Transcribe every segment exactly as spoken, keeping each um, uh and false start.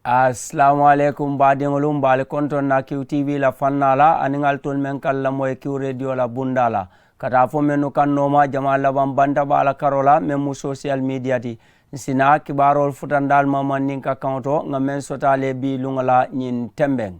Asalaamu aleykum baadiŋolu, m̀ be ali kontoŋ na kiw tv la fannaa la aniŋ ali tolu meŋ ka ali lamoyi kiw rediyo la bundaa la, ka taa fo mennu kaŋ nooma jamaa labaŋ banta baa la karoo la meŋ mu sosiyal midiya ti. Ǹ si naa kibaaroolu futandi ali ma mandinka kaŋo to ŋà meŋ soto ali ye bii luŋo la ñiŋ tembeŋ.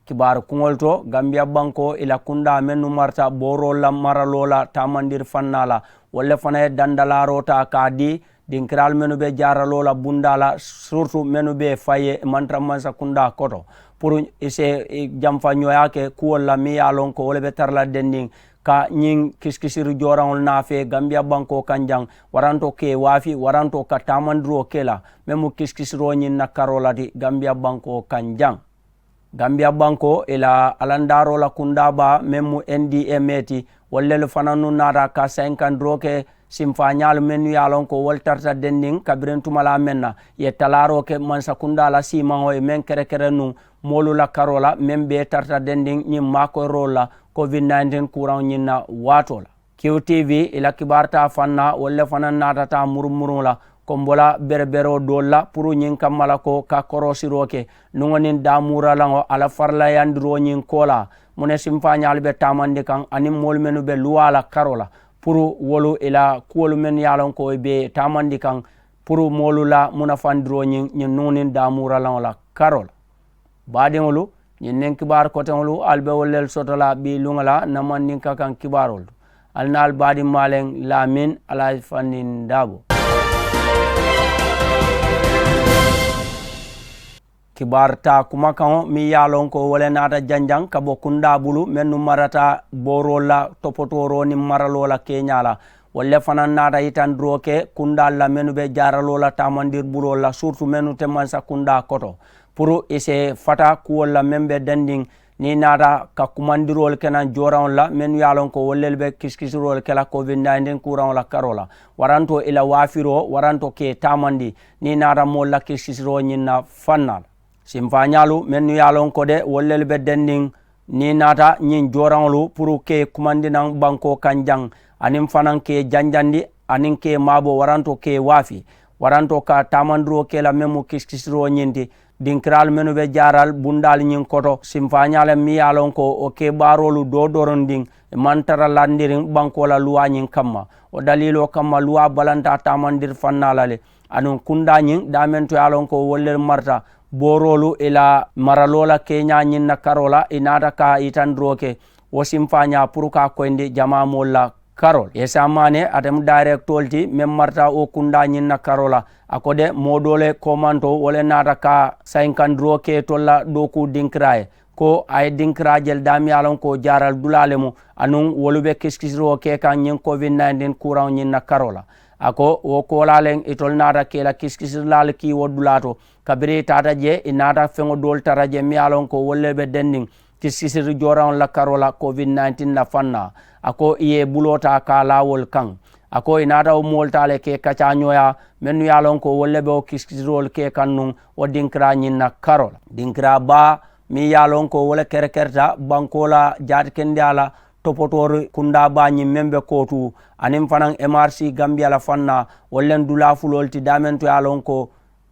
Kibaaru kuŋolu to, gambiya bankoo ì la kundaa mennu marata booroolu la maraloo la taamandiri fannaa la, wolu le fanaa ye dandalaaroo taa ka a dii dinkiraalu mennu be jaaraloo la bundaa la, siritu mennu be fayi ye ì maŋ tara mansa kundaa koto, puru ì si ì jamfañooyaa ke kuwolu la meŋ ye a loŋ ko wo le be tara la dendiŋ ka ñiŋ kisikisiri jooraŋolu naafee gambiya bankoo kaŋ jaŋ, waranto ka ì waafi waranto ka taamandiroo ke la meŋ mu kisikisiroo ñiŋ na karoo la ti gambiya bankoo kaŋ jaŋ. Gambiya bankoo ì la alandaaroo la kundaa baa meŋ mu n d m a ti, wolu lelu fanaa nuŋ naata ka sayinkandiroo ke simfaañaalu mennu ye a loŋ ko wolu tarata dendiŋ kabiriŋ tumalaa meŋ na ì ye talaaroo ke mansakundaa la siimaŋo ye meŋ kerekere nuŋ moolu la karoo la meŋ bee tarata dendiŋ ñiŋ maakoyiroo la covid nineteen kuuraŋo ñiŋ na waatoo la. Kiw tv ì la kibaaru taa fannaa wolu le fanaa naata taa murumuruŋo la kombola bereberoo doolu la puru ñiŋ kamma la ko ka koroosiroo ke nuŋo niŋ daamuuralaŋo a la farilayandiroo ñiŋ koolaa, muŋ ne simfaañaalu be taamandi kaŋ aniŋ moolu mennu be luwaa la karoo la puru wolu ì la kuwolu mennu ye a loŋ ko ì be taamandi kaŋ puru moolu la munafandiroo ñiŋ ñiŋ nuŋo niŋ daamuuralaŋo la karoo la. Baadiŋolu, ñiŋ niŋ kibaaru koteŋolu ali be wolu lelu soto la bii luŋo la ǹ na mandinka kaŋ kibaaroolu to. Ali naali baadiŋ maaleŋ laamin alaaji fandin daabo. Kibaaru taa kumakaŋo meŋ ye a loŋ ko wo le naata janjaŋ ka bo kundaa bulu mennu marata booroolu la topotooroo niŋ maraloo la keeñaa la, wolu le fanaa naata yitandiroo ke kundaalu la mennu be jaaraloo la taamandiri buloolu la siritu mennu te mansa kundaa koto, puru ì si fata kuwolu la meŋ be dendiŋ niŋ ì naata ka kumandiroolu ke naŋ jooraŋolu la mennu ye a loŋ ko wolu lelu be kisikisiroolu ke la covid nineteen kuuraŋo la karoo la, waranto ì la waafiroo waranto ka ì taamandi niŋ ì naata moolu la kisikisiroo ñiŋ na fannaa la. Simfaañaalu mennu ye a loŋ ko de wolu lelu be dendiŋ niŋ ì naata ñiŋ jooraŋolu puru ka ì kumandi naŋ bankoo kaŋ jaŋ aniŋ fanaa ka ì janjandi aniŋ ka ì maabo waranto ka ì waafi, waranto ka taamandiroo ke la meŋ mu kisikisiroo ñiŋ ti. Dinkiraalu mennu be jaaral bundaalu ñiŋ koto simfaañaa le meŋ ye a loŋ ko wo ke baaroolu doo dorondiŋ ì maŋ tara landiriŋ bankoo la luwaa ñiŋ kamma. Wo daliiloo kamma luwaa balanta taamandiri fannaa la le. Aduŋ kundaa ñiŋ daameŋ to ye a loŋ ko wolu le marata booroolu ì la maraloo la keeñaa ñiŋ na karoo la ì naata ka yitandiroo ke wo simfaañaa puru ka a koyindi jamaa moolu la karoo la. Esa maane ate mu dayirekitoolu ti meŋ marata wo kundaa ñiŋ na karoo la, a ko de moo doo le koomanto wo le naata ka sayinkandiroo ke itolu la dookuu dinkiraa ye ko a ye dinkiraa je le daameŋ ye a loŋ ko jaaral dulaa le mu anuŋ wolu be kisikisiroo ke kaŋ ñiŋ covid nineteen kuuraŋo ñiŋ na karoo la. A ko wo koolaa le itolu naata ka i la kisikisirilaalu kii wo dulaa to kabiriŋ i taata je i naata feŋo doolu tara je meŋ ye a loŋ ko wolu le be denniŋ kisikisiri jooraŋolu la karoo la covid nineteen na fannaa. A ko i ye i buloo taa ka a laa wolu kaŋ. A ko i naata wo moolu taa le ka i kacaañooyaa mennu ye a loŋ ko wolu le be wo kisikisiroolu ke kaŋ nuŋ wo dinkiraa ñiŋ na karoo la dinkiraa baa meŋ ye a loŋ ko wo le kerekerita bankoo la jaatikendeyaa la topotoori kundaa baa ñiŋ meŋ be kootuu aniŋ fanaa m r c gambiya la fannaa wolu le dulaa fuloolu ti daameŋ to ye a loŋ ko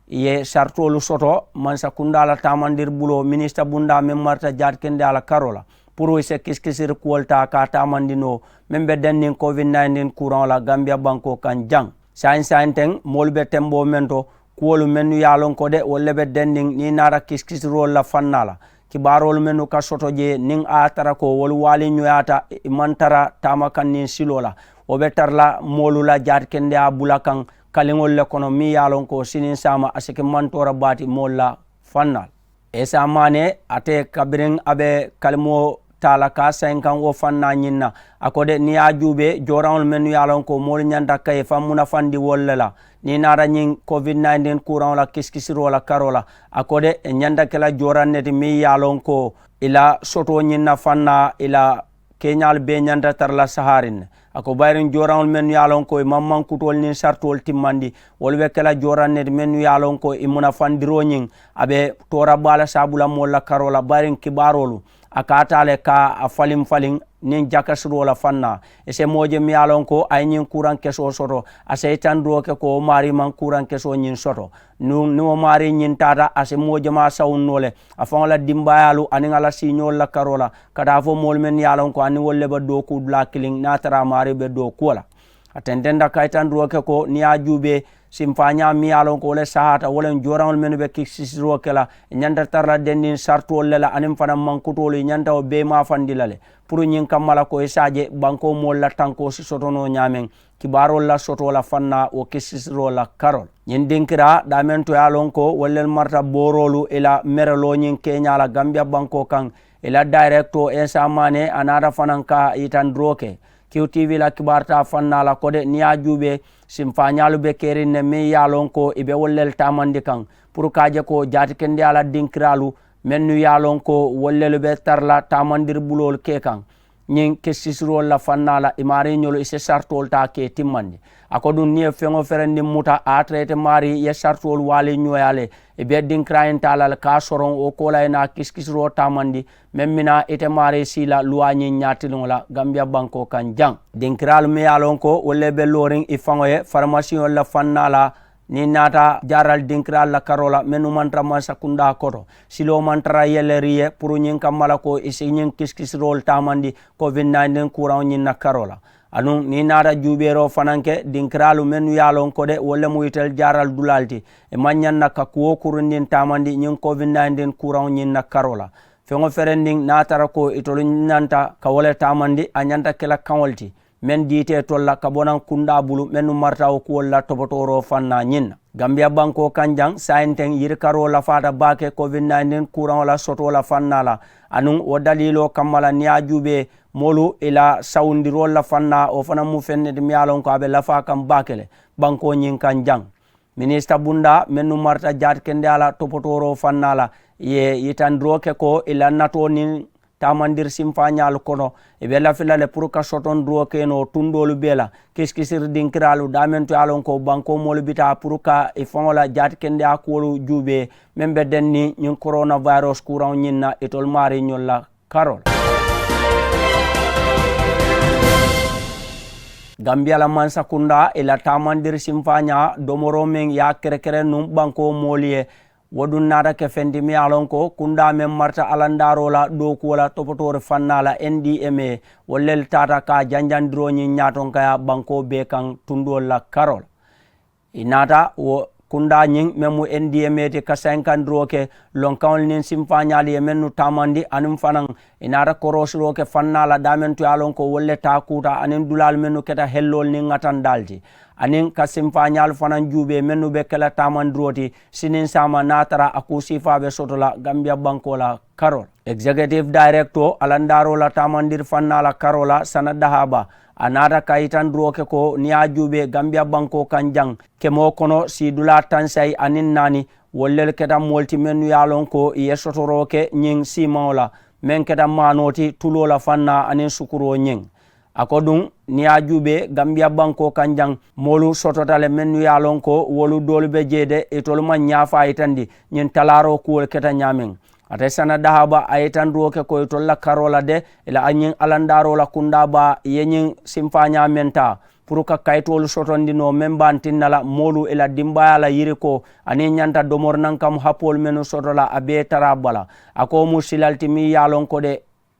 i ye saritoolu soto mansa kundaa la taamandiri buloo minisita bundaa meŋ marata jaatikendeyaa la karoo la puru i se kisikisiri kuwolu taa ka a taamandi noo meŋ be denniŋ covid nineteen kuuraŋo la gambiya bankoo kaŋ jaŋ. Saayiŋ saayiŋ teŋ moolu be temboo meŋ to kuwolu mennu ye a loŋ ko de wolu le be denniŋ niŋ i naata kisikisiroolu la fannaa la kibaaroolu mennu ka soto jee niŋ a ye a tara ko wolu waaliiñoyaata i maŋ tara taama kaŋ niŋ siloo la wo be tara la moolu la jaatikendeyaa bula kaŋ kaliŋolu le kono meŋ ye a loŋ ko siniŋ saama a si ke mantoora baa ti moolu la fannaa la. Esa maane ate kabiriŋ a be kalimoo taa la ka a sayinkaŋ wo fannaa ñiŋ na a ko de niŋ i ye a juubee jooraŋolu mennu ye a loŋ ko moolu ñanta ka i faŋ munafandi wolu le la niŋ i naata ñiŋ covid nineteen kuuraŋo la kisikisiroo la karoo la a ko de i ñanta ke la jooraŋ ne ti meŋ ye a loŋ ko i la sotoo ñiŋ na fannaa i la keeñaalu bee ñanta tara la sahaariŋ ne. A ko bayiriŋ jooraŋolu mennu ye a loŋ ko i maŋ mankutoolu niŋ saritoolu timmandi wolu be ke la jooraŋ ne ti mennu ye a loŋ ko i munafandiroo ñiŋ a be toora baa la saabula moolu la karoo la bayiriŋ kibaaroolu a ka a taa le ka a faliŋ faliŋ niŋ jakasiroo la faŋ na. I se moo je miŋ ye a loŋ ko a ye ñiŋ kuuraŋ kesoo soto, a se i tandiroo ke ko wo maarii maŋ kuuraŋ kesoo ñiŋ soto. Niŋ niŋ wo maarii ñiŋ taata, a si moo jamaa sawuŋ noo le a faŋo la dimbaayaalu aniŋ a la siiñoolu la karoo la, ka taa fo moolu mennu ye a loŋ ko aniŋ wolu le be dookuu dulaa kiliŋ niŋ a tara a maarii be dookuwo la. A tententa ka i tandiroo ke ko niŋ i ye a juubee, sinfaañaa meŋ ye a loŋ ko wo le sahaata, wo le jooraŋolu mennu be kisisiroo ke la, i ñanta tara la denniŋ saritoolu le la aniŋ fanaŋ mankutoolu, i ñanta wo bee maafandi la le. Puru ñiŋ kamma la ko i se a je bankoo moolu la tankoo si soto noo ñaameŋ kibaaroolu la sotoo la faŋ na wo kisisiroo la karoo la. Ñiŋ dinkiraa daameŋ to ye a loŋ ko wolu le marata booroolu i la mereloo ñiŋ keeñaa la gambiya bankoo kaŋ. I la dayirektoo ensa maane a naata fanaŋ ka yitandiroo ke kiw tiivi la kibaaritaa faŋ na a la ko de niŋ i ye a juubee, sinfaañaalu be keriŋ ne meŋ ye a loŋ ko i be wolu le taamandi kaŋ puru ka a je ko jaatikendeyaa la dinkiraalu mennu ye a loŋ ko wolu lelu be tara la taamandiri buloolu ke kaŋ. Ñiŋ ke sisiroolu la faŋ na a la i maariiñolu i si saritoolu taa ka i timmandi. A ko duŋ niŋ i ye feŋo ferendiŋ muta a ye a tara ite maarii i ye saritoolu waali ñooyaa le, i be dinkiraayiŋ taa la le ka a soroŋ wo koolaa i naa kisikisiroo taamandi. Meŋ mina ite maarii sii la luwaa ñiŋ ñaatiliŋo la gambiya bankoo kaŋ jaŋ. Dinkiraalu meŋ ye a loŋ ko wolu le be looriŋ i faŋo ye farimasiyoŋolu la faŋ na a la, niŋ i naata jaaral dinkiraalu la karoo la mennu maŋ tara mansakundaa koto, siloo maŋ tara yelleri ye puru ñiŋ kamma la ko i si ñiŋ kisikisiroolu taamandi covid nineteen kuuraŋo ñiŋ na karoo la. Aduŋ niŋ i naata juubeeroo fanaŋ ke dinkiraalu mennu ye a loŋ ko de wolu le mu itelu jaaral dulaalu ti, i maŋ ñaŋ na ka kuwo kurundiŋ taamandi ñiŋ covid nineteen kuuraŋo ñiŋ na karoo la. Feŋo ferendiŋ niŋ a tara ko itolu ñanta ka wo le taamandi a ñanta ke la kaŋo le ti meŋ diitee tolu la ka bo naŋ kundaa bulu mennu marata wo kuwolu la topotooroo faŋ na ñiŋ na. Gambiya bankoo kaŋ jaŋ saayinteŋ yirikaroo lafaata baake covid nineteen kuuraŋo la sotoo la faŋ na a la. Anuŋ wo daliiloo kamma la niŋ i ye a juubee moolu i la sawundiroolu la faŋ na wo fanaŋ mu feŋ ne ti meŋ ye a loŋ ko a be lafaa kaŋ baake le bankoo ñiŋ kaŋ jaŋ. Minisita bundaa mennu marata jaatikendeyaa la topotooroo faŋ na a la i ye yitandiroo ke ko i la natoo niŋ taamandiri sinfaañaalu kono, i be lafi la le puru ka sotondiroo ke noo tundoolu bee la kisikisiri dinkiraalu daameŋ to ye a loŋ ko bankoo moolu bi taa puru ka i faŋo la jaatikendeyaa kuwolu juubee meŋ be denniŋ ñiŋ koronawayirosi kuuraŋo ñiŋ na itolu maariiñolu la karoo la. Gambiya la mansakundaa i la taamandiri sinfaañaa domoroo meŋ ye a kerekere nuŋ bankoo moolu ye, wo duŋ naata ke feŋ ti meŋ ye a loŋ ko kundaa meŋ marata alandaaroo la dookuwo la topotoori faŋ na a la n d m a, wolu le taata ka a janjandiroo ñiŋ ñaatonkaya bankoo bee kaŋ tundoolu la karoo la. I naata wo kundaa ñiŋ meŋ mu n d m a ti ka sayinkandiroo ke lonkaŋolu niŋ sinfaañaalu ye mennu taamandi aniŋ fanaŋ i naata koroosiroo ke faŋ na a la daameŋ to ye a loŋ ko wolu le taa kuuta aniŋ dulaalu mennu keta helloolu niŋ ŋatandaalu ti, aniŋ ka sinfaañaalu fanaŋ juubee mennu be ke la taamandiroo ti siniŋ saama niŋ a tara a kuu siifaa be soto la gambiya bankoo la karoo la. Egizekitifu dayirektoo alandaaroo la taamandiri faŋ na a la karoo la sana dahaba, a naata ka yitandiroo ke ko niŋ i ye a juubee gambiya bankoo kaŋ jaŋ kemoo kono siidulaa tansayi aniŋ naani, wolu lelu keta moolu ti mennu ye a loŋ ko i ye sotoroo ke ñiŋ siimaŋo la meŋ keta maanoo ti tuloo la faŋ na aniŋ sukuroo ñiŋ. A ko duŋ niŋ i ye a juubee gambiya bankoo kaŋ jaŋ moolu sotota le mennu ye a loŋ ko wolu doolu be jee de itolu maŋ ñaafaa yitandi ñiŋ talaaroo kuwolu keta ñaameŋ. Ate sana dahaba a ye itandiroo ke ko itolu la karoo la de i la ñiŋ alandaaroo la kundaa baa i ye ñiŋ sinfaañaa meŋ taa puru ka kayitoolu sotondi noo meŋ be a tinna la moolu i la dimbaayaa la yirikoo aniŋ ñanta domori naŋ kamu hapoolu mennu soto la a bee tara a bala. A ko wo mu sila le ti meŋ ye a loŋ ko de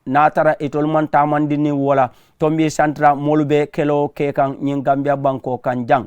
niŋ a tara itolu maŋ taamandi niŋ wo la tombii santara moolu be keloo ke kaŋ ñiŋ gambiya bankoo kaŋ jaŋ.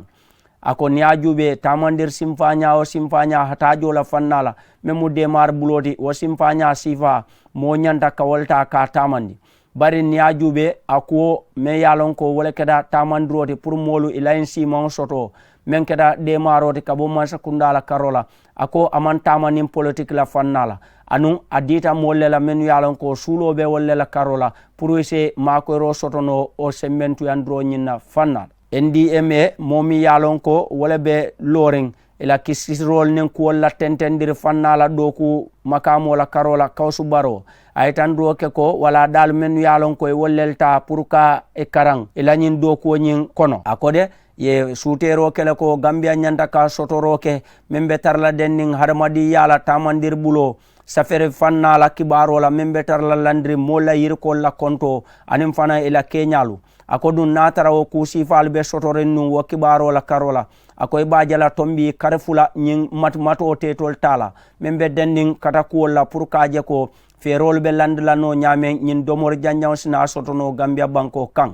A ko niŋ i ye a juubee taamandiri sinfaañaa wo sinfaañaa hataajoo la faŋ na a la meŋ mu deemaari buloo ti wo sinfaañaa siifaa moo ñanta ka wo le taa ka a taamandi. Bari niŋ i ye a juubee a kuwo meŋ ye a loŋ ko wo le keta taamandiroo ti puru moolu i la ñiŋ siimaŋo soto meŋ keta deemaaroo ti ka bo mansakundaa la karoo la. A ko a maŋ taama niŋ politiki la faŋ na a la aduŋ a diita moolu le la mennu ye a loŋ ko suuloo be wolu le la karoo la puru i si maakoyiroo soto noo wo sembentuyandiroo ñiŋ na faŋ na a la. N d m a moo meŋ ye a loŋ ko wo le be looriŋ i la kisisiroolu niŋ kuwolu la tentendiri faŋ na a la dookuu makaamoo la karoo la kawusu baroo. A ye itandiroo ke ko walla daalu mennu ye a loŋ ko i wolu le le taa puru ka i karaŋ i la ñiŋ dookuwo ñiŋ kono a ko de i ye suuteeroo ke le ko gambiya ñanta ka sotoroo ke meŋ be tara la denniŋ hadamadiŋyaa la taamandiri buloo Saferi fannaa la kibaaroo la meŋ be tara la landiriŋ moolu la yirikoolu la kontoo aniŋ fanaŋ ì la keeñaalu. A ko duŋ niŋ a tara wo kuu siifaalu be sotoriŋ nuŋ wo kibaaroo la karoo la, a ko i be a je la tombii kari fula ñiŋ matumatoo teetoolu taa la meŋ be denniŋ katakuwolu la puru ka a je ko feeroolu be landi la noo ñaameŋ ñiŋ domori janjaŋo si naa soto noo gambiya bankoo kaŋ.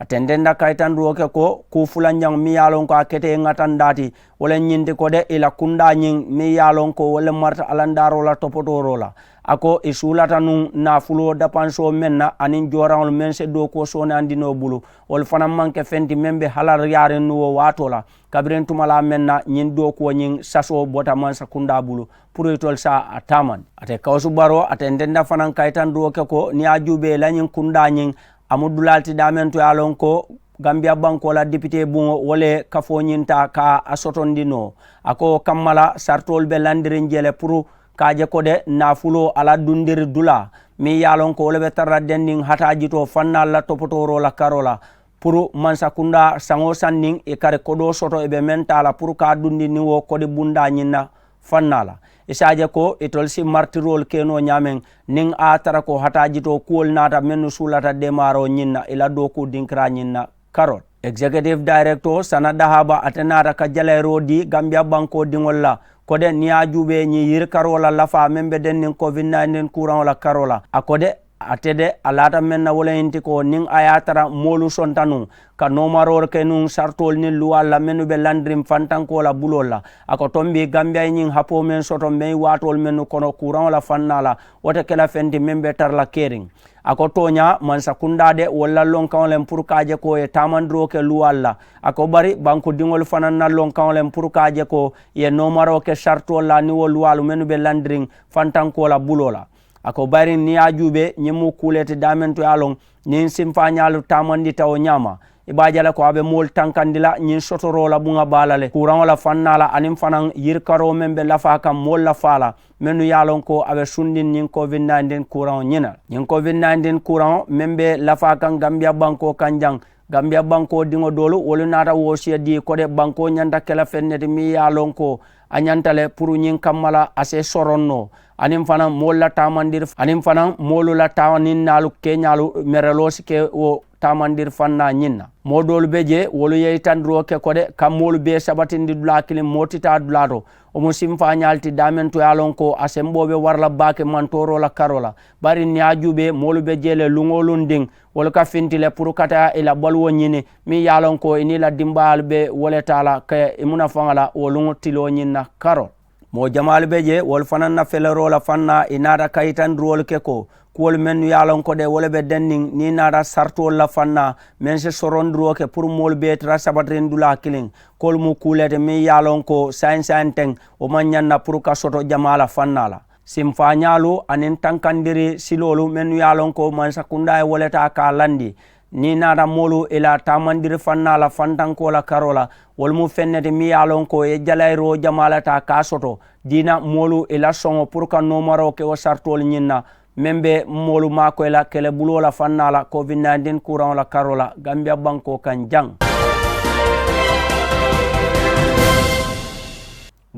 A tententa kayitandiroo ke ko kuu fulanjaŋo meŋ ye a loŋ ko a kete i ŋatandaa ti wo le ñiŋ ti ko de i la kundaa ñiŋ meŋ ye a loŋ ko wo le marata alandaaroo la topotooroo la. A ko i suulata nuŋ naafuloo dapansoo meŋ na aniŋ jooraŋolu meŋ si dookuwo sooneyaandi noo bulu wolu fanaŋ maŋ ke feŋ ti meŋ be halariyaariŋ nuŋ wo waatoo la kabiriŋ tumalaa meŋ na ñiŋ dookuwo ñiŋ sasoo bota mansa kundaa bulu puru itolu si a taamandi. Ate kawusu baroo a tententa fanaŋ kayitandiroo ke ko niŋ ye a juubee i la ñiŋ kundaa ñiŋ a mu dulaa le ti daameŋ to ye a loŋ ko gambiya bankoo la dipitee buŋo wo le ye kafoo ñiŋ taa ka a sotondi noo. A ko wo kamma la saritoolu be landiriŋ jee le puru ka a je ko de naafuloo a la dundiri dulaa meŋ ye a loŋ ko wo le be tara la denniŋ hataajitoo fannaalu la topotooroo la karoo la puru mansa kundaa saŋ-wo-saŋ niŋ ì kari kodoo soto ì be meŋ taa la puru ka a dundi niŋ wo kodi bundaa ñiŋ na fannaa la. I si a je ko itolu si maritiroolu ke noo ñaameŋ niŋ a ye a tara ko hataajitoo kuwolu naata mennu suulata deemaaroo ñiŋ na ì la dookuu dinkiraa ñiŋ na karoo la. Egizekitifu dayirekitoo sana dahaaba ate naata ka jalayiroo dii gambiya bankoo diŋolu la ko de niŋ ye a juubee ñiŋ yirikaroo la lafaa meŋ be denniŋ kovidi nayintiini kuuraŋo la karoo la a ko de ate de a laata meŋ na wo le ñiŋ ti ko niŋ a ye a tara moolu sonta nuŋ ka noomaroolu ke nuŋ saritoolu niŋ luwaalu la mennu be landiriŋ fantankoo la buloolu la. A ko tombii gambiya ye ñiŋ hapoo meŋ soto meŋ waatoolu mennu kono kuuraŋo la fannaa la wo te ke la feŋ ti meŋ be tara la keeriŋ. A ko tooñaa mansa kundaa de wolu la lonkaŋo le puru ka a je ko ì ye taamandiroo ke luwaalu la. A ko bari bankudiŋolu fanaŋ na lonkaŋo le puru ka a je ko ì ye noomaroo ke saritoolu la niŋ wo luwaalu mennu be landiriŋ fantankoo la buloo la. A ko bayiriŋ niŋ ye a juubee ñiŋ mu kuu le ti daameŋ to ye a loŋ niŋ simfaañaalu taamandita wo ñaama i be a je la ko a be moolu tankandi la ñiŋ sotoroo la buŋa baa la le kuuraŋo la fannaa la aniŋ fanaŋ yirikaroo meŋ be lafaa kaŋ moolu la faa la mennu ye a loŋ ko a be sundiŋ ñiŋ kovidi nayintiini kuuraŋo ñiŋ na. Ñiŋ kovidi nayintiini kuuraŋo meŋ be lafaa kaŋ gambiya bankoo kaŋ jaŋ gambiya bankoo diŋo doolu wolu naata woosiyo dii ko de bankoo ñanta ke la feŋ ne ti meŋ ye a loŋ ko a ñanta le puru ñiŋ kamma la a si soroŋ noo aniŋ fanaŋ moolu la taamandiri aniŋ fanaŋ moolu la taamaninnaalu keeñaalu mereloo si ke wo taamandiri fannaa ñiŋ na. Moo doolu be jee wolu ye yitandiroo ke ko de ka moolu bee sabatindi dulaa kiliŋ moo ti taa dulaa to. Wo mu simfaañaalu ti daameŋ to ye a loŋ ko a semboo be wara la baake mantooroo la karoo la. Bari niŋ ye a juubee moolu be jee le luŋ-wo-luŋ diŋ wolu ka finti le puru ka taa ì la baluwo ñini meŋ ye a loŋ ko ì niŋ ì la dimbaayaalu be wo le taa la ka ì munafaŋo la wo luŋo tiloo ñiŋ na karoo. Moo jamaalu be jee wolu fanaŋ na feleroo la fannaa ì naata kayitandiroolu ke ko kuwolu mennu ye a loŋ ko de wo le be denniŋ niŋ ì naata saritoolu la fannaa meŋ si sorondiroo ke puru moolu bee tara sabatiriŋ dulaa kiliŋ. Kuwolu mu kuu le ti meŋ ye a loŋ ko saayiŋ saayiŋ teŋ wo maŋ ñaŋ na puru ka soto jamaa la fannaa la. Simfaañaalu aniŋ tankandiri siloolu mennu ye a loŋ ko mansakundaa ye wo le taa ka a landi niŋ ì naata moolu ì la taamandiri fannaa la fantankoo la karoo la wolu mu feŋ ne ti meŋ ye a loŋ ko ì ye jalayiroo jamaa le taa ka a soto diina moolu ì la soŋo puru ka noomaroo ke wo saritoolu ñiŋ na meŋ be moolu maakoyi la kelebuloo la fannaa la kovidi nayintiini kuuraŋo la karoo la gambiya bankoo kaŋ jaŋ.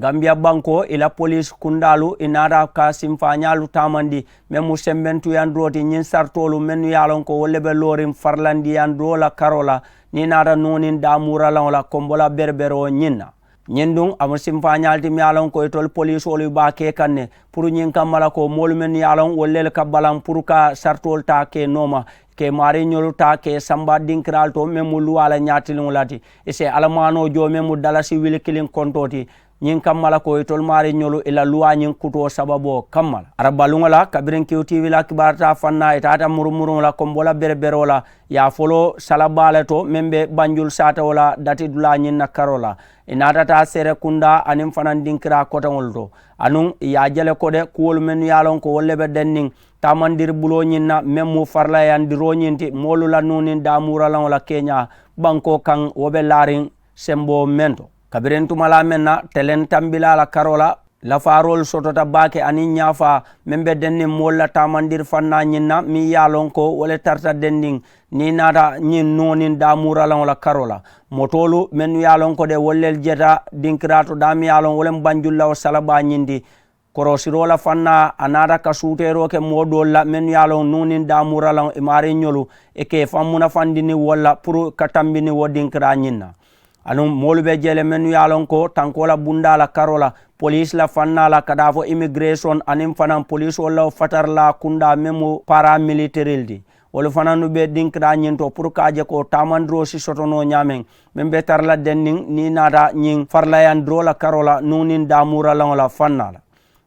Gambiya bankoo ì la poliisi kundaalu ì naata ka simfaañaalu taamandi meŋ mu sembentuyandiroo ti ñiŋ saritoolu mennu ye a loŋ ko wolu le be looriŋ farilandiyandiroo la karoo la niŋ ì naata nuŋo niŋ daamuuralaŋo la kombo la bereberoo ñiŋ na. Ñiŋ duŋ a mu simfaañaalu ti meŋ ye a loŋ ko itolu poliisoolu i be a ke kaŋ ne puru ñiŋ kamma la ko moolu mennu ye a loŋ wolu le ka balaŋ puru ka saritoolu taa ke nooma ke maariiñolu taa ke samba dinkiraalu to meŋ mu luwaa la ñaatiliŋo la ti. Ì si alamaanoo joo meŋ mu dalasi wili kiliŋ kontoo ti ñiŋ kamma la ko itolu maariiñolu ì la luwaa ñiŋ kutoo sababoo kamma la arabaluŋo la kabiriŋ kiwutiiwi la kibaarita fannaa ì taata murumuruŋo la kombo la bereberoo la. Ì ye a foloo sala baa le to meŋ be banjulu saatawo la dati dulaa ñiŋ na karoo la ì naata taa seerekundaa aniŋ fanaŋ dinkiraa koteŋolu to anuŋ ì ye a je le ko de kuwolu mennu ye a loŋ ko wolu le be denniŋ taamandiri buloo ñiŋ na meŋ mu farilayandiroo ñiŋ ti moolu la nuŋ niŋ daamuuralaŋo la keeñaa bankoo kaŋ wo be laariŋ semboo meŋ to kabiriŋ tumalaa meŋ na teleŋ tambilaa la karoo la lafaaroolu sotota baake aniŋ ñaafaa meŋ be denniŋ moolu la taamandiri fannaa ñiŋ na meŋ ye a loŋ ko wo le tarata denniŋ niŋ ì naata ñiŋ nuŋo niŋ daamuuralaŋo la karoo la motoolu mennu ye a loŋ ko de wolu le jeta dinkiraa to daameŋ ye a loŋ wo le mu banjulu la wo salabaa ñiŋ ti Korosiroo la faŋ naa a naata ka suuteeroo ke moo doolu la mennu ye a loŋ nuŋ niŋ daamuuralaŋo i maariiñolu i ka i faŋ munafandi niŋ wolu la puru ka tambi niŋ wo dinkiraa ñiŋ na. Aduŋ moolu be jee le mennu ye a loŋ ko tankoo la bundaa la karoo la poliisi la faŋ naa la ka taa fo immigireesoŋ aniŋ fanaŋ poliisoolu la wo fatarilaa kundaa meŋ mu paaraamiliterildi. Wolu fanannu be dinkiraa ñiŋ to puru ka a je ko taamandiroo si soto noo ñaameŋ meŋ be tara la denniŋ niŋ i naata ñiŋ farilayandiroo la karoo la nuŋ niŋ daamuuralaŋo la faŋ naa la.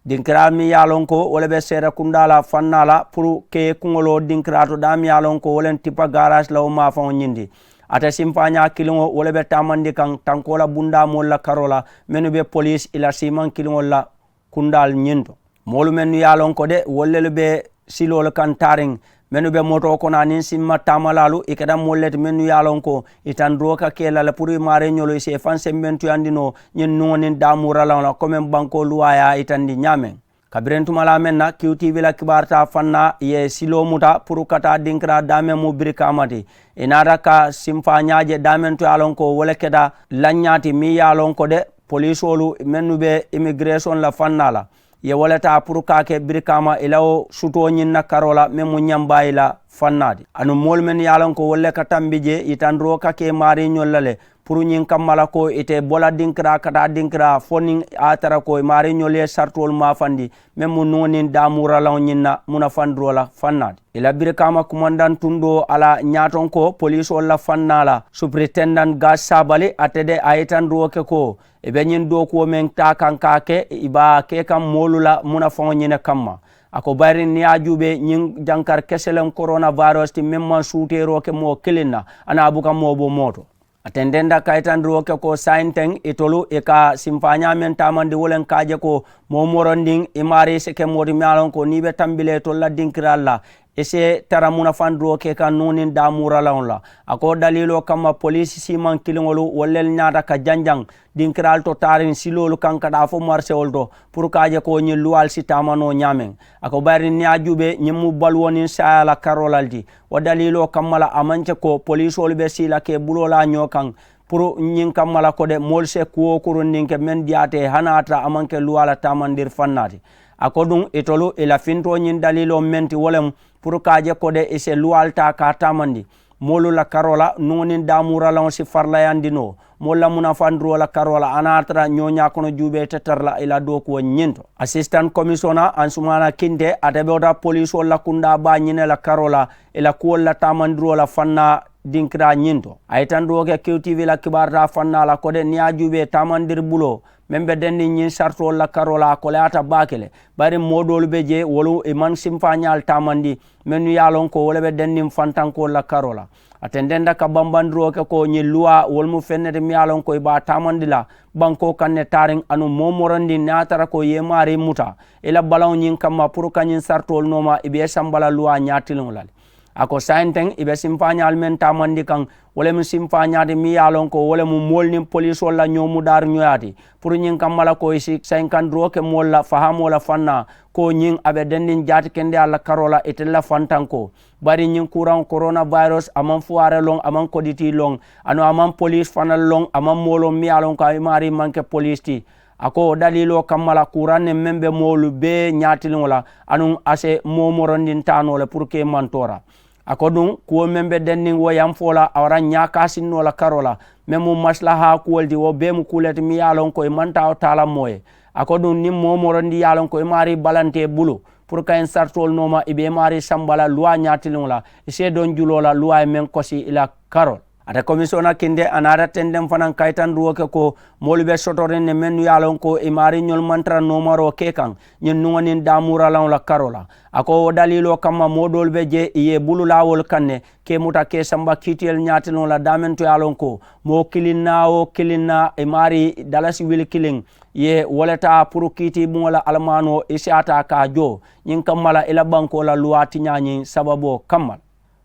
Dinkiraa meŋ ye a loŋ ko wo le be seere kundaa la faŋ naa la puru ke kuŋoloo dinkiraa to daameŋ ye a loŋ ko wo le tipa gaaraasi la wo maafaŋo ñindi. Ate sinfaañaa kiliŋo wo le be taamandi kaŋ tankoo la bundaa moolu la karoo la mennu be poliisi i la siimaŋ kiliŋolu la kundaalu ñiŋ to. Moolu mennu ye a loŋ ko de wolu lelu be siloolu kaŋ taariŋ mennu be motoo kono aniŋ simma taamalaalu i keta moolu le ti mennu ye a loŋ ko i tandiroo ka ke la le puru i maariiñolu i si i faŋ sembentuyandi noo ñiŋ nuŋo niŋ daamuuralaŋo la komeŋ bankoo luwaa ye a yitandi ñaameŋ. Kabiriŋ tumalaa meŋ na kiwtiibi la kibaaritaa faŋ na i ye siloo muta puru ka taa dinkiraa daameŋ mu birikaama ti. I naata ka sinfaañaa je daameŋ to ye a loŋ ko wo le keta lanñaa ti meŋ ye a loŋ ko de poliisoolu mennu be immigireesoŋ la faŋ naa la i ye wo le taa puru ka a ke birikaama i la wo sutoo ñiŋ na karoo la meŋ mu ñambaayi la faŋ naa ti aduŋ moolu mennu ye a loŋ ko wolu le ka tambi jee yitandiroo ka ke maariiñolu la le. Puru ñiŋ kamma la ko ite bo la dinkiraa ka taa dinkiraa fo niŋ a ye a tara ko i maariiñolu ye saritoolu maafandi meŋ mu nuŋo niŋ daamuuralaŋo ñiŋ na munafandiroo la faŋ naa ti. I la birikaama kumandaŋ tundoo a la ñaatonko poliisoolu la faŋ naa la supiritendaŋ gaasi saabali ate de a ye yitandiroo ke ko i be ñiŋ dookuwo meŋ taa kaŋ ka a ke i be a ke kaŋ moolu la munafaŋo ñiŋ ne kamma. A ko bayiriŋ niŋ i ye a juubee ñiŋ jankari keseleŋ korona vayirus ti meŋ maŋ suuteeroo ke moo kiliŋ na a naa buka moo bo moo to. A tententa kayitandiroo ke ko saayiŋ teŋ itolu i ka sinfaañaa meŋ taamandi wo le ka a je ko moo morondiŋ i maarii si ke moo ti meŋ ye a loŋ ko niŋ i be tambi la itolu la dinkiraalu la i si tara munafandiroo ke kaŋ nuŋ niŋ daamuuralaŋo la. A ko daliiloo kamma poliisi siimaŋ kiliŋolu wolu le ñaata ka janjaŋ dinkiraalu to taariŋ siloolu kaŋ ka taa fo marisewolu to puru ka a je ko ñiŋ luwaalu si taama noo ñaameŋ. A ko bayiriŋ niŋ i ye a juubee ñiŋ mu baluwo niŋ saayaa la karoo la le ti. Wo daliiloo kamma la a maŋ ke ko poliisoolu be sii la ka i buloo laa ñoo kaŋ puru ñiŋ kamma la ko de moolu si kuwo kurundiŋ ke meŋ diyaata i ye hani a tara a maŋ ke luwaa la taamandiri faŋ naa ti. A ko duŋ itolu i la fintoo ñiŋ daliiloo meŋ ti wo le mu puru ka a je ko de i si luwaalu taa ka a taamandi moolu la karoo la nuŋo niŋ daamuuralaŋo si farilayandi noo moolu la munafandiroo la karoo la a naa tara ñooñaa kono juubee te tara la i la dookuwo ñiŋ to. Asisitan komisona ansumaana kinte ate be wo ta poliisoolu la kundaa baa ñine la karoo la i la kuwolu la taamandiroo la faŋ naa dinkiraa ñiŋ to a ye tandiroo ke kiw tiivi la kibaaritaa faŋ naa la ko de niŋ i ye a juubee taamandiri buloo meŋ be denniŋ ñiŋ saritoolu la karoo la a koleyaata baake le. Bari moo doolu be jee wolu i maŋ sinfaañaalu taamandi mennu ye a loŋ ko wo le be denniŋ fantankoolu la karoo la. A tententa ka bambandiroo ke ko ñiŋ luwaa wolu mu feŋ ne ti meŋ ye a loŋ ko i be a taamandi la bankoo kaŋ ne taariŋ anuŋ moo morondiŋ niŋ a ye a tara ko i ye i maarii muta i la balaŋo ñiŋ kamma puru ka ñiŋ saritoolu nooma i be i samba la luwaa ñaatiliŋo la le. A ko saayiŋ teŋ i be sinfaañaalu meŋ taamandi kaŋ wo le mu sinfaañaa ti meŋ ye a loŋ ko wo le mu moolu niŋ poliisoolu la ñoo mudaari ñoyaa ti puru ñiŋ kamma la ko i si sayinkandiroo ke moolu la fahaamoo la faŋ naa ko ñiŋ a be denniŋ jaatikendeyaalu la karoo la itelu la fantankoo. Bari ñiŋ kuuraŋo korona vayirus a maŋ fuwaare loŋ a maŋ koditii loŋ anuŋ a maŋ poliisi fanaŋ loŋ a maŋ moo loŋ meŋ ye a loŋ ko a maarii maŋ ke poliisi ti. A ko wo daliiloo kamma la kuuraŋ ne meŋ be moolu bee ñaatiliŋo la anuŋ a si moo morondintaa noo le puru ka i maŋ toora. A ko duŋ kuwo meŋ be denniŋ wo yaŋ fo la a wara ñaakaasiŋ noo la karoo la meŋ mu masilahaa kuwo le ti wo bee mu kuu le ti meŋ ye a loŋ ko i maŋ taa wo taa la moo ye. A ko duŋ niŋ moo morondi ye a loŋ ko i maarii balanta i bulu puru ka ñiŋ saritoolu nooma i be i maarii samba la luwaa ñaatiliŋo la i si i doŋ juloo la luwaa ye meŋ kosi i la karoo la. Ate komisiyona kinte a naata tenteŋ fanaŋ kayitandiwoo ke ko moolu be sotoriŋ ne mennu ye a loŋ ko i maariiñolu maŋ tara noomaroo ke kaŋ ñiŋ nuŋo niŋ daamuuralaŋo la karoo la. A ko wo daliiloo kamma moo doolu be jee i ye i bulu laa wolu kaŋ ne ka i muta ka i samba kiitiyolu ñaatiliŋo la daameŋ to ye a loŋ ko moo kiliŋ naa wo kiliŋ naa i maarii dalasi wili kiliŋ ye wo le taa puru kiitii buŋo la alamaanoo i si a taa ka a joo ñiŋ kamma la i la bankoo la luwaa tiñaa ñiŋ sababoo kamma la.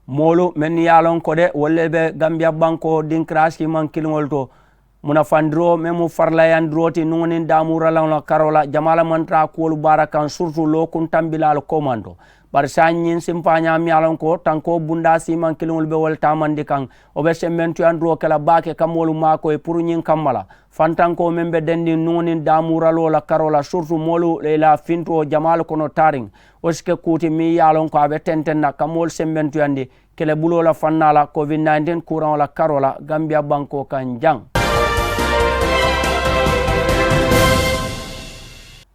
Moolu mennu ye a loŋ ko de wolu le be gambiya bankoo dinkiraasi maŋ kiliŋolu to Munafandiroo meŋ mu farilayandiroo ti nuŋo niŋ daamuuralaŋo la karoo la jamaa le maŋ tara a kuwolu baara kaŋ surutu lookuntambilaalu komanto. Bari saayiŋ ñiŋ simfaañaa miŋ ye a loŋ ko tankoo bundaa siimaŋ kiliŋolu be wo le taamandi kaŋ, wo be sembentuyandiroo ke la baake ka moolu maakoyi puru ñiŋ kamma la. Fantankoo meŋ be dendiŋ nuŋo niŋ daamuuraloo la karoo la surutu moolu i la fintuwo jamaalu kono taariŋ, wo si ke kuu ti meŋ ye a loŋ ko a be tenteŋ na ka moolu sembentuyandi kelebuloo la fannaa la covid nineteen kuuraŋo la karoo la gambiya bankoo kaŋ jaŋ.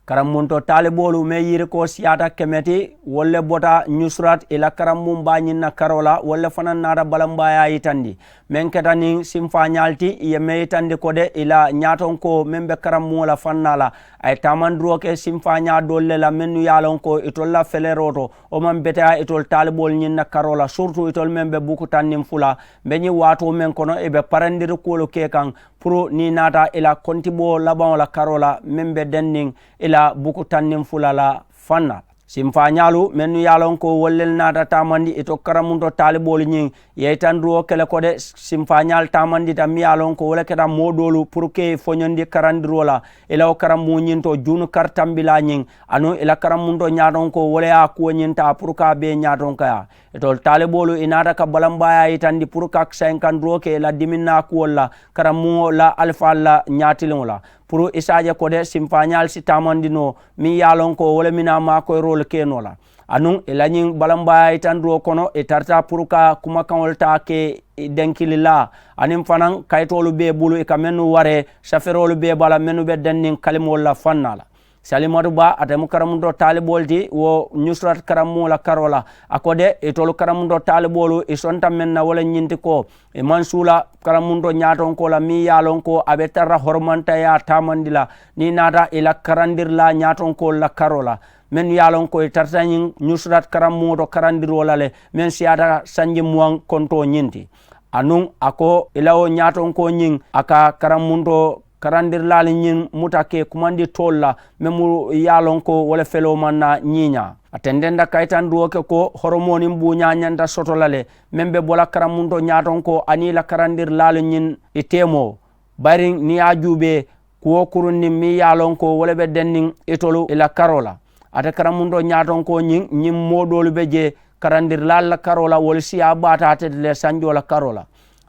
Karammunto taaliboolu meŋ yirikoo siyaata keme ti wolu le bota ñusurat i la karammuŋ baa ñiŋ na karoo la wolu le fanaŋ naata balambaayaa yitandi meŋ keta niŋ simfaañaalu ti i ye meŋ yitandi ko de i la ñaatonkoo meŋ be karammuŋo la fannaa la. A ye taamandiroo ke simfaañaa doolu le la mennu ye a loŋ ko itolu la feleroo to wo maŋ beteyaa itolu taaliboolu ñiŋ na karoo la surutu itolu meŋ be buku tanniŋ fula mbe ñiŋ waatoo meŋ kono i be parandiri kuwolu ke kaŋ puru niŋ i naata i la kontiboo labaŋo la karoo la meŋ be denniŋ i la buku tanniŋ fula la fanna. Simfaañaalu mennu ye a loŋ ko wolu le naata taamandi ito karamunto taaliboolu ñiŋ ye itandiroo kele ko de simfaañaalu taamandita meŋ ye a loŋ ko wo le keta moo doolu puru ke i foñondi karandiroo la i la wo karambuŋo ñiŋ to juunu kari tambilaa ñiŋ anuŋ i la karamunto ñaatonkoo wo le ye a kuwo ñiŋ taa puru ka a bee ñaatonkaya. Itolu taaliboolu i naata ka balambaayaa yitandi puru ka sayinkandiroo ke i la diminnaa kuwolu la karambuŋo la alifaalu la ñaatiliŋo la puru i se a je ko de simfaañaalu si taamandi noo meŋ ye a loŋ ko wo le minaa maakoyiroo le ke noo la. Anuŋ i la ñiŋ balambaayaa yitandiroo kono i tarata puru ka kumakaŋolu taa ke i denkililaa aniŋ fanaŋ kayitoolu bee bulu i ka mennu waree saferoolu bee bala mennu be denniŋ kalimoolu la fannaa la. Salimatu baa ate mu karamuntoo taaliboolu ti wo ñusurat karamuŋo la karoo la. A ko de itolu karamuntoo taaliboolu i sonta meŋ na wo le ñinti ko i maŋ suula karamuntoo ñaatonkoo la meŋ ye a loŋ ko a be tara la horomantayaa taamandi la niŋ i naata i la karandirilaa ñaatonkoolu la karoo la mennu ye a loŋ ko i tarata ñiŋ ñusurat karamuŋo to karandiroo la le meŋ siyaata sanji muwaŋ kontoo ñinti. Anuŋ a ko i la wo ñaatonkoo ñiŋ a ka karamuntoo karandirilaalu ñiŋ muta ke kumandi toolu la meŋ mu ye a loŋ ko wo le feloo maŋ na ñiiñaa. A tententa kayitandiwoo ke ko horomoo niŋ buuñaa ñanta soto la le meŋ be bo la karamuntoo ñaatonkoo aniŋ i la karandirilaalu ñiŋ i teemoo. Bayiriŋ niŋ i ye a juubee kuwo kurundiŋ meŋ ye a loŋ ko wo le be denniŋ itolu i la karoo la. Ate karamuntoo ñaatonkoo ñiŋ ñiŋ moo doolu be jee karandirilaalu la karoo la wolu siyaa baata ate ti le sanjoo la karoo la.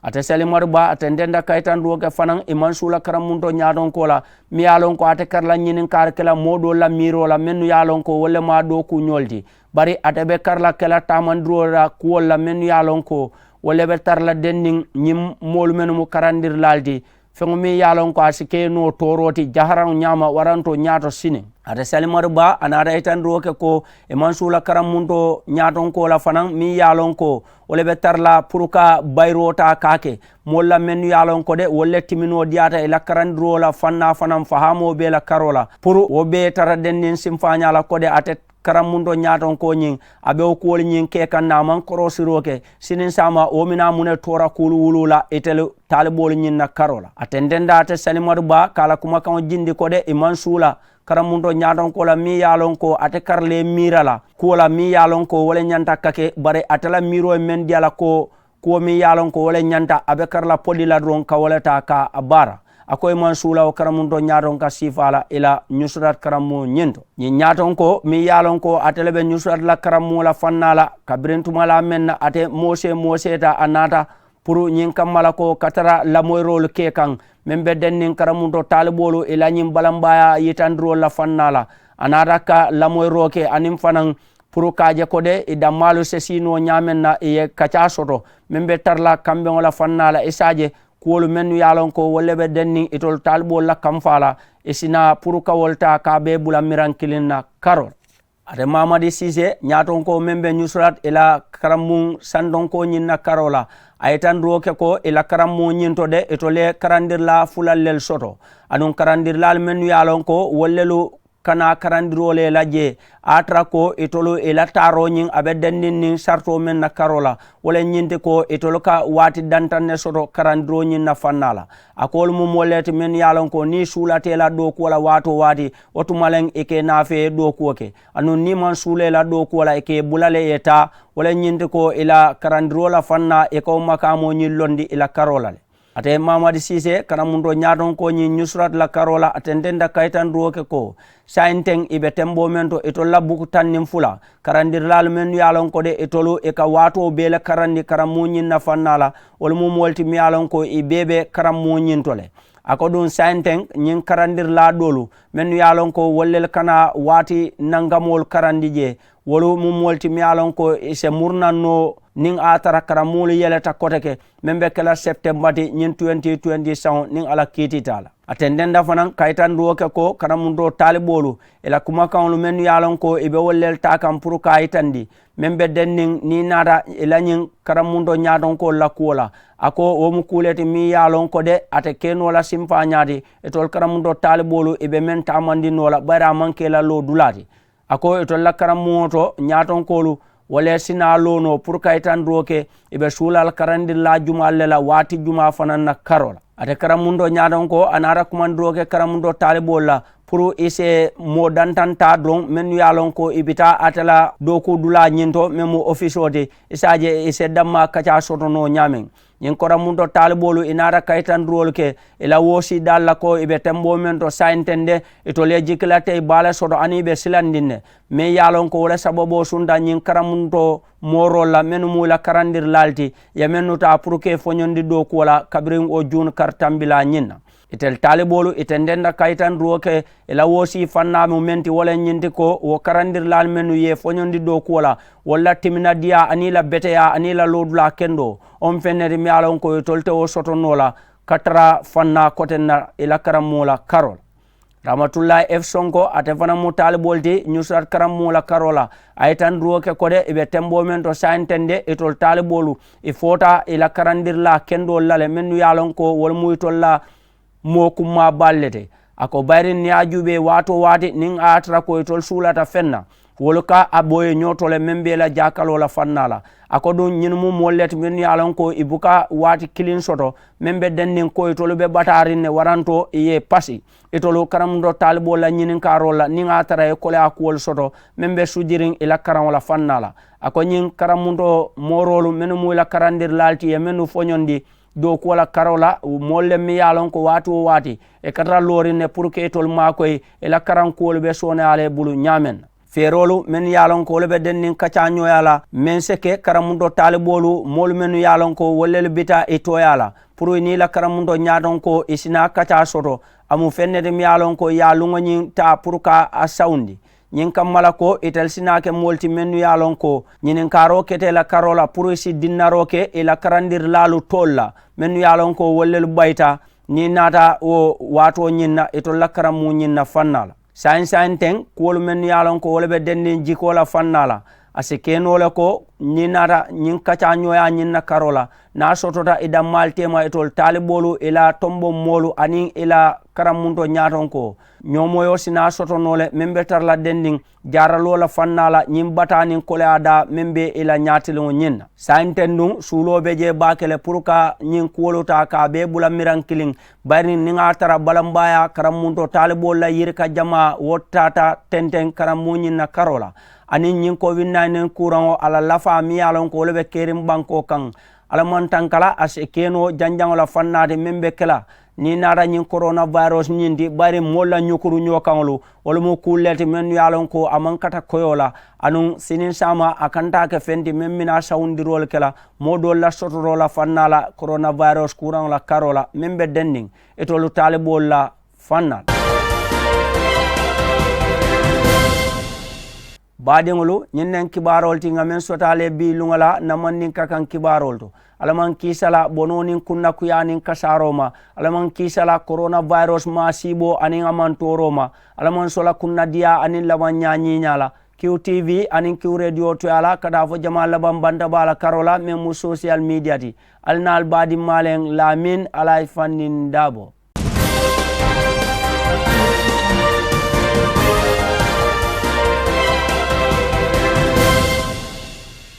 Ate salimatu baa a tententa kayitandiwoo ke fanaŋ i maŋ suula karamuntoo ñaatonkoo la meŋ ye a loŋ ko ate kari la ñininkaari ke la moo doolu la miiroo la mennu ye a loŋ ko wolu le mu a dookuuñoolu ti. Bari ate be kari la ke la taamandiroo la kuwolu la mennu ye a loŋ ko wolu le be tara la denniŋ ñiŋ moolu mennu mu karandirilaalu ti feŋo meŋ ye a loŋ ko a si ke noo tooroo ti jaharaŋo ñaama waranto ñaato siniŋ. Ate salimatu baa a naata yitandiroo ke ko i maŋ suula karamuntoo ñaatonkoo la fanaŋ meŋ ye a loŋ ko wo le be tara la puru ka bayiroo taa ka a ke moolu la mennu ye a loŋ ko de wolu le timinoo diyaata i la karandiroo la fannaa fanaŋ fahaamoo bee la karoo la puru wo bee tara denniŋ simfaañaa la ko de ate karamuntoo ñaatonkoo ñiŋ a be wo kuwolu ñiŋ ke kaŋ na a maŋ koroosiroo ke siniŋ saama wo mina mu ne toora kuulu wuluu la itelu taaliboolu ñiŋ na karoo la. A tententa ate salimatu baa ka a la kumakaŋo jindi ko de i maŋ suula karamuntoo ñaatonkoo la meŋ ye a loŋ ko ate kari le miira la kuwo la meŋ ye a loŋ ko wo le ñanta ka ke bari ate la miiroo ye meŋ diya la ko kuwo meŋ ye a loŋ ko wo le ñanta a be kari la podi la doroŋ ka wo le taa ka a baara. A ko i maŋ suula wo karamuntoo ñaatonka siifaa la i la ñusurat karamuŋo ñiŋ to ñiŋ ñaatonko meŋ ye a loŋ ko ate le be ñusurat la karamuŋo la fannaa la kabiriŋ tumalaa meŋ na ate moosee mooseeta a naata puru ñiŋ kamma la ko ka tara lamoyiroolu ke kaŋ meŋ be denniŋ karamuntoo taaliboolu i la ñiŋ balambaayaa yitandiroolu la fannaa la. A naata ka lamoyiroo ke aniŋ fanaŋ puru ka a je ko de i dammaalu sesiinoo ñaameŋ na i ye kacaa soto meŋ be tara la kambeŋo la fannaa la i se a je kuwolu mennu ye a loŋ ko wolu le be denniŋ itolu taaliboolu la kamfaa la i si naa puru ka wolu taa ka a bee bula miraŋ kiliŋ na karoo la. Ate maamadi siisee ñaatonkoo meŋ be ñusurat i la karambuŋ santonkoo ñiŋ na karoo la a ye tandiroo ke ko i la karambuŋo ñiŋ to de itolu ye karandirilaa fulalu lelu soto aduŋ karandirilaalu mennu ye a loŋ ko wolu lelu kana karandiroo le la jee a ye a tara ko itolu i la taaroo ñiŋ a be dendiŋ niŋ saritoo meŋ na karoo la wo le ñiŋ ti ko itolu ka waati dantaŋ ne soto karandiroo ñiŋ na fannaa la. A ko wolu mu moolu le ti mennu ye a loŋ ko niŋ i suulata i la dookuwo la waatoo waati wo tuma leŋ i ka i naafee dookuwo ke aduŋ niŋ i maŋ suula i la dookuwo la i ka i bula le i ye taa. Wo le ñiŋ ti ko i la karandiroo la fannaa i ka wo makaamoo ñiŋ londi i la karoo la le. Ate maamadi siisee karamuntoo ñaatonkoo ñiŋ ñusurati la karoo la a tententa kayitandiroo ke ko saayiŋ teŋ ì be temboo meŋ to itolu la buku taŋ niŋ fula karandirilaalu mennu ye a loŋ ko de itolu ì ka waatoo bee le karandi karamuu ñiŋ na fannaa la. Wolu mu moolu ti miŋ ye a loŋ ko ì bee be karamuu ñiŋ to le. A ko duŋ saayiŋ teŋ ñiŋ karandirilaa doolu mennu ye a loŋ ko wolu le kana waati nankamoolu karandi jee. Wolu mu moolu ti miŋ ye a loŋ ko ì se murunannoo niŋ a ye a tara karamuulu yeleta kote ke meŋ be ke la septemba ti ñiŋ twenty twenty saŋo niŋ a la kiitiita a la. A tententa fanaŋ kayitandiwoo ke ko karamuntoo taaliboolu ì la kumakaŋolu mennu ye a loŋ ko ì be wolu le taa kaŋ puru ka a yitandi meŋ be denniŋ niŋ ì naata ì la ñiŋ karamuntoo ñaatonkoolu la kuwo la. A ko wo mu kuu le ti meŋ ye a loŋ ko de ate ke noo la simpaa ñaati. Itolu karamuntoo taaliboolu ì be meŋ taamandi noo la bari a maŋ ke ì la loo dulaa ti. A ko itolu la karamuŋo to ñaatonkoolu wo le si naa loo noo puru ka yitandiroo ke ì be suulaalu karandirilaa jumaalu le la waati jumaa fanaŋ na karoo la. Ate karamuntoo ñaatonkoo a naata kumandiroo ke karamuntoo taaliboolu la puru ì si moo dantaŋ taa doroŋ mennu ye a loŋ ko ì bi taa ate la dookuu dulaa ñiŋ to meŋ mu ofisoo ti ì si a je ì si dammaa kacaa soto noo ñaameŋ. Ñiŋ koramunto taaliboolu ì naata kayitandiroolu ke ì la woosiidaalu la ko ì be temboo meŋ to saayiŋ teŋ de. Itolu ye jikilate ì baa le soto aniŋ ì be silandiŋ ne meŋ ye a loŋ ko wo le sababoo sunta ñiŋ karamunto mooroolu la mennu mu ì la karandirilaalu ti ì ye mennu taa puru ka ì foñondi dookuwo la kabiriŋ wo juuni kari tambilaa ñiŋ na. Itelu taaliboolu ì tententa kayitandiroo ke ì la woosii fannaa mu meŋ ti wo le ñiŋ ti ko wo karandirilaalu mennu ye ì foñondi dookuwo la wolu la timinadiyaa aniŋ ì la beteyaa aniŋ ì la loodulaa kendoo wo mu feŋ ne ti meŋ ye a loŋ ko itolu te wo soto noo la ka tara fannaa koteŋ na ì la karamuŋo la karoo la. Ramatulayi efu sonko ate fanaŋ mu taaliboolu ti ñusirati karamuŋo la karoo la. A ye tandiroo ke ko de ì be temboo meŋ to saayiŋ teŋ de itolu taaliboolu ì foota ì la karandirilaa kendoolu la le mennu ye a loŋ ko wolu mu itolu la moo kummaa baalu le ti. A ko bayiriŋ niŋ ì ye a juubee waati-wo-waati niŋ a ye a tara ko itolu suulata feŋ na wolu ka a boyi ñoo to le meŋ be ì la jaakaloo la fannaa la. A ko duŋ ñiŋ mu moolu le ti mennu ye a loŋ ko ì buka waati kiliŋ soto meŋ be denniŋ ko itolu be bataariŋ ne warantoo ì ye ì pasi. Itolu karamuntoo taaliboolu la ñininkaaroolu la niŋ a ye a tara ì ye koleyaa kuwolu soto meŋ be sujiriŋ ì la karaŋo la fannaa la. A ko ñiŋ karamuntoo mooroolu mennu mu ì la karandirilaalu ti ì ye mennu foñondi dookuwo la karoo la moolu le meŋ ye a loŋ ko waati-wo-waati ì ka tara looriŋ ne puru ka itolu maakoyi ì la karankuwolu be sooneyaa la ì bulu ñaameŋ na. Feeroolu mennu ye a loŋ ko wolu be denniŋ kacaañooyaa la meŋ si ke karamuntoo taaliboolu moolu mennu ye a loŋ ko wolu lelu bita ì tooyaa la puru ì niŋ ì la karamuntoo ñaatonkoo ì si naa kacaa soto. A mu feŋ ne ti meŋ ye a loŋ ko ì ye a luŋo ñiŋ taa puru ka a sawundi. Ñiŋ kamma la ko itelu si naa ke moolu ti mennu ye a loŋ ko ñininkaaroo keta ì la karoo la puru ì si dinnaroo ke ì la karandirilaalu toolu la mennu ye a loŋ ko wolu lelu bayita niŋ ì naata wo waatoo ñiŋ na itolu la karamuŋo ñiŋ na fannaa la. Saayiŋ saayiŋ teŋ kuwolu mennu ye a loŋ ko wo le be denniŋ jikoo la fannaa la a si ke noo le ko niŋ ì naata ñiŋ kacaañooyaa ñiŋ na karoo la niŋ a sotota ì dammaalu teema itolu taaliboolu ì la tomboŋ moolu aniŋ ì la karamuntoo ñaatonkoo ñoomoyoo si naa soto noo le meŋ be tara la denniŋ jaaraloo la fannaa la ñiŋ bataa niŋ koleyaa daa meŋ be ì la ñaatiliŋo ñiŋ na. Saayiŋ teŋ duŋ suuloo be jee baake le puru ka ñiŋ kuwolu taa ka a bee bula miraŋ kiliŋ. Bayiriŋ niŋ a ye a tara balambaayaa karamuntoo taaliboolu la yirika jamaa wo taata tenteŋ karamuŋo ñiŋ na karoo la aniŋ ñiŋ kowid nayintiŋ kuuraŋo a la lafaa meŋ ye a loŋ ko wo le be keriŋ bankoo kaŋ. Alla maŋ tanka la a si ke noo janjaŋo la fannaa ti meŋ be ke la niŋ ì naata ñiŋ korona wayirosi ñiŋ ti bayiriŋ moolu la ñukuru ñookaŋolu wolu mu kuulu le ti mennu ye a loŋ ko a maŋ kata koyoo la. Aduŋ siniŋ saama a kanta ke feŋ ti meŋ mina sawundiroolu ke la moo doolu la sotoroo la fannaa la korona wayirosi kuuraŋo la karoo la meŋ be denniŋ itolu taaliboolu la fannaa la. Baadiŋolu ñiŋ neŋ kibaaroolu ti ŋa meŋ sotaale bii luŋo la namandinka kaŋ kibaaroolu to. Alla maŋ kiisa la bonoo niŋ kunnakuyaa niŋ kasaaroo ma. Alla maŋ kiisa la korona wayirosi maasiiboo aniŋ a maŋ tooroo ma. Alla maŋ sola kunnadiyaa aniŋ labaŋ ñaa ñiiñaa la. Kiw tv aniŋ kiw rediyo toyaa la ka taa fo jamaa labaŋ banta baa la karoo la meŋ mu sosiyal miidiya ti. Ali naalu baadimmaa leŋ laamin ali a ye fandindaa bo.